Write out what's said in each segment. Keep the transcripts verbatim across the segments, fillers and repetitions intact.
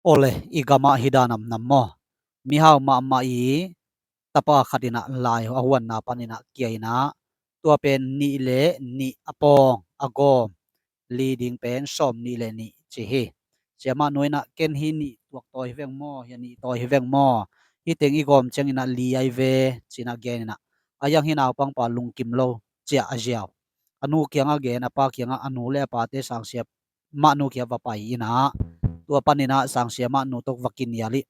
Awle, i gamah hi dan namnam maw? Mihau mahmah i tapa khat inah lai a huanna pan inah kia inah, tua pen nih le nih a pawng a gawm, li ding pen sawm nih le nih ci hi. Siamah nu inah ken hi nih tuak tawi hi veng maw, hi a nih tawi hi veng maw? Hi teng i gawm ciang inah li ai ve ci inah gen inah, a iang hi naupangpa lungkim lo ciah a ziau. A nu kiangah gen, a pa kiangah, a nu le a pate sangsia mahnu kiangah va pai inah, tua pan inah sangsia mahnu tawh va kinial ih,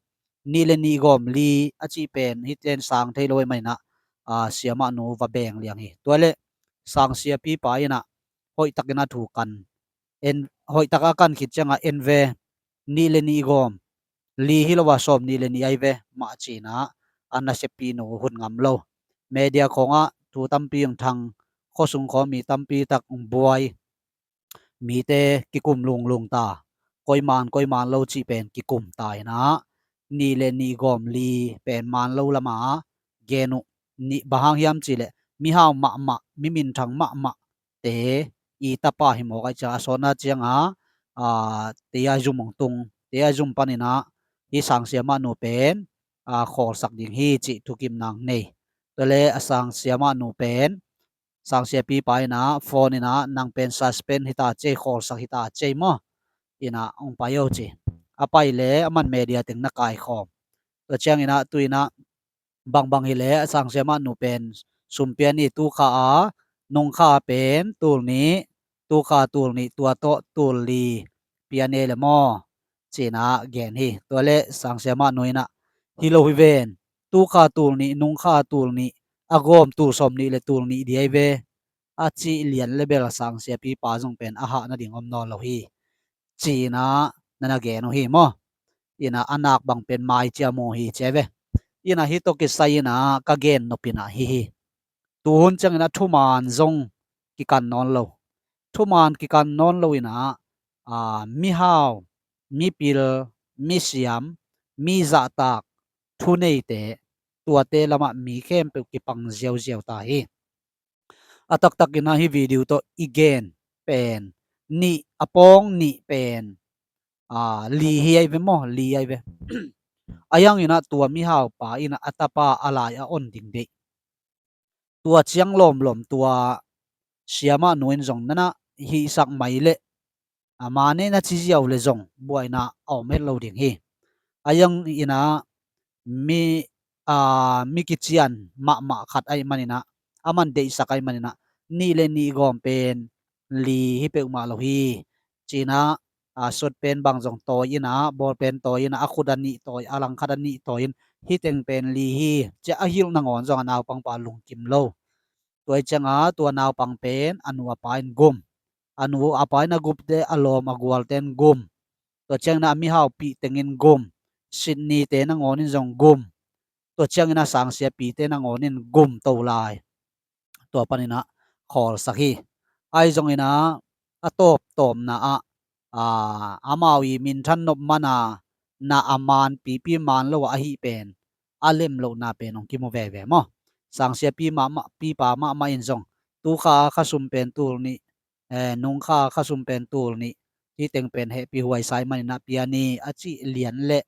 nih le nih gawm li a cih pen hi ten sang thei lo ahih man inah, a, siamah nu va beng liang hi. Tua le sangsia pipa inah hoih takin a thu kan en, hoih tak a kan khit ciangah en ve, nih le nih gawm li hi lo a sawm nih le nih ai ve mah ci inah, a naseppi nu hun ngam lo. Media khawngah thu tampi hong thang, khuasung khawng mi tampi tak hong buai, mite kikum lunglung ta, koiman koiman lo cih pen kikum ta inah, nih le nih gawm li pen man lo lama gen uh. Nih bang hang hiam cih leh mihau mahmah, mi minthang mahmah te i tapa hi mawk ahih ciang a sawtna ciangah, a, tei a zum hong tung, tei a zum pan inah hi sangsia mahnu pen, a, khawlsak ding hi cih thukim nang nei. Tua le a sangsia mahnu pen sangsia pipa inah phone inah, nang pen suspend hi ta cei, khawlsak hi ta cei maw? Inah hong pai o ci. A pai le a man media teng na kaikhawm. Tua ciang inah tu inah bangbang hi le a sangsia mahnu pen sum pia ni, tu kha a nung kha pen tul nih, tu kha tul nih, tua tawh tul li pia ni le maw? Ci inah gen hi. Tua le sangsia mahnu inah hi lo hi ven, tu kha tul nih, nung kha tul nih, a gawm tul sawm nih le tul nih di ai ve a cih lian le bel sangsia pipa zong pen a hah nading om nawn lo hi. Ci inah na na gen uh hi maw? Inah a nak bang pen mai cia mu hi ci ai ve. Inah hi tawh kisai inah ka gen nop inah hi hi. Tuhun ciang inah thuman zong kikan nawn lo. Thuman kikan nawn lo inah, a, mihau, mipil, misiam, mi zahtak, thuneite, tuate lamah mi khempeuh kipang ziauziau ta hi. A taktak inah hi video tawh i gen pen, nih a pawng nih pen, a, li hi ai ve maw, li ai ve. A iang inah tua mihaupa inah a tapa a lai a on ding deih. Tua ciang lawmlawm tua siamah nu in zong na na hihsak mai leh, a, mane na ci ziau le zong buaina a om het lo ding hi. A iang inah mi, a, mi kician mahmah khat ahih man inah, a man deihsak ahih man inah, nih le nih gawm pen li hi peuhmah lo hi. Ci inah, a, sut pen bang zong tawi inah, ball pen tawi inah, a khut a nih tawi, a langkhat a nih tawi in, hi teng pen li hi. Ci a hilh nangawn zong a naupangpa lungkim lo. Tua hi ciangah tua naupang pen a nu a pa in gum. A nu a pa in a gum te, a lawm a gual ten gum. Tua ciang inah a mihaupih teng in gum. Sitni te nangawn in zong gum. Tua ciang inah sangsia pite nangawn in gum to lai. Tua pan inah khawlsak hi. Ahi zong inah a tawptawpna ah, a, amau i minthan nop man a, na a man pipi man lo a ahih pen a lem lohna pen hong kimu veve maw? Sangsia pi mahmah, pipa mahmah in zong tu kha a kha sum pen tul nih, eh, nung kha a kha sum pen tul nih, hi teng pen hehpih huai sa ahih man inah pia ni a cih lian le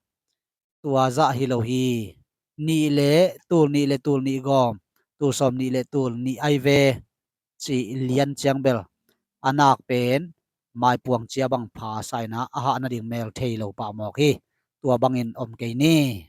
tua zah hi lo hi. Nih le tul nih le tul nih gawm, tul sawm nih le tul nih ai ve cih lian ciang bel a nak pen maipuang cia bang pha sa inah a hah nading mel thei lo pah mawk hi. Tua bangin om kei ni.